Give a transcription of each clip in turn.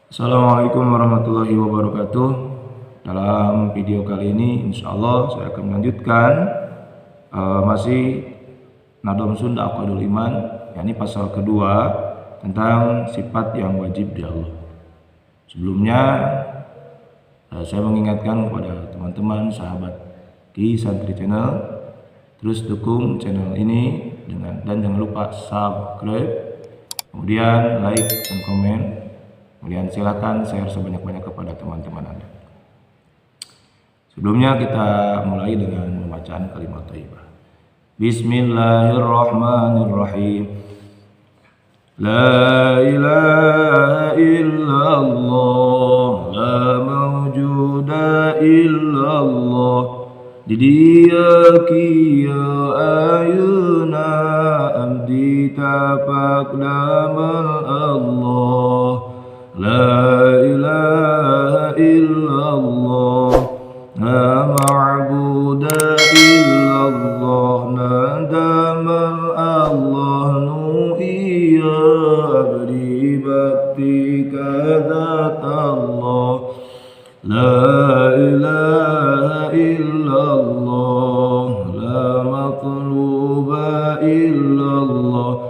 Assalamualaikum warahmatullahi wabarakatuh. Dalam video kali ini insya Allah saya akan melanjutkan masih Nadom Sunda Aqaidul Iman, yakni pasal kedua tentang sifat yang wajib di Allah. Sebelumnya saya mengingatkan kepada teman-teman sahabat Ki Santri Channel, terus dukung channel ini dengan dan jangan lupa subscribe, kemudian like dan komen, kemudian silakan share sebanyak-banyak kepada teman-teman Anda. Sebelumnya kita mulai dengan pembacaan kalimat thayyibah. Bismillahirrahmanirrahim. La ilaha illallah, la mawjuda illallah. Di dieu kieu ayeuna abdi tapak damel Allah. La ilaha illallah, la ma'buda illallah. Nadamel Allah nu ieu abdi bakti ka zat Allah. La ilaha illallah, la matluba illallah.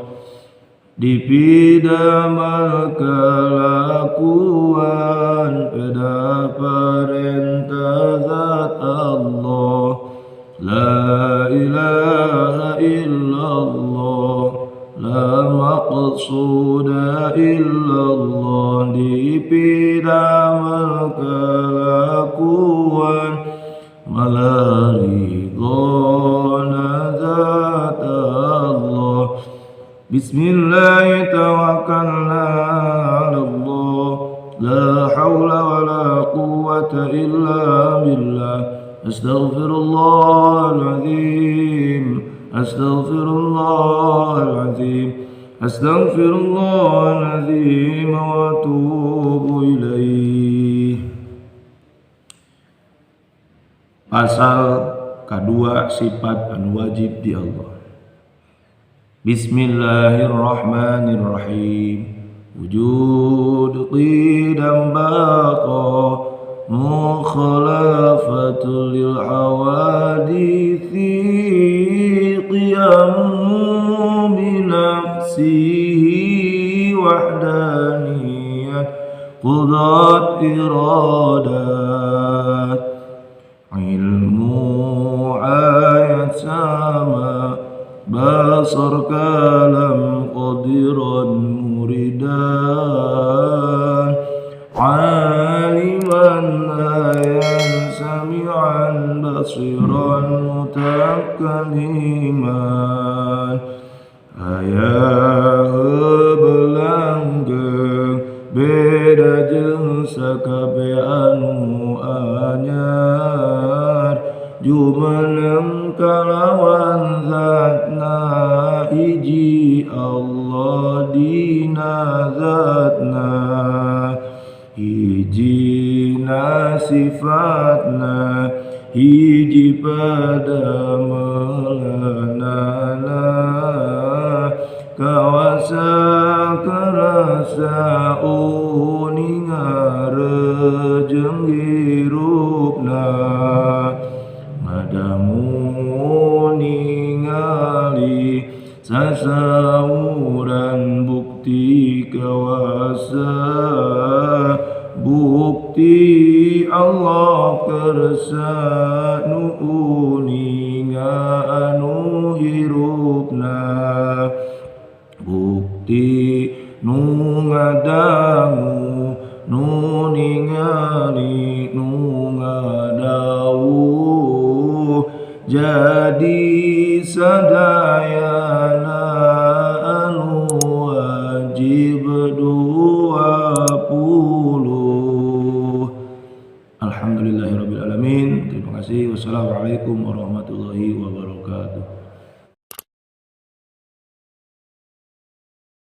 Dipidamel kalakuan pada perintah zat Allah. La ilaha illallah, la maqsuda illallah. Dipidamel kalakuan malaridona zat Allah. Bismillah tawakkalna ala Allah. La hawla wa la quwwata illa billah. Astaghfirullahaladzim, astaghfirullahaladzim, astaghfirullahaladzim wa atubu ilaih. Pasal kedua sifat anu wajib di Allah. Bismillahirrahmanirrahim. Wujud qidam baqa mukhalafatu lil hawaditsi qiyamu bi nafsihi wahdaniyat qudrat iradat ilmu ayat sama basar kalam qadiran muridan aliman ayan sami'an basiran mutakaliman ayah belanggeng beda jeung sakabeh anu anyar jumeneng kalawan zatna hiji Allah dina zatna hijina sifatna hiji pada melanana kawasa kerasa uninga rejeng hirupna madamu ningali sasauran bukti kawasa bukti Allah kersa nu uninga anu hirupna bukti nu ngadangu nu ningali nu ngadawuh jadi sadayana anu wajib 20. Alhamdulillahirabbil alamin. Terima kasih. Wassalamualaikum warahmatullahi.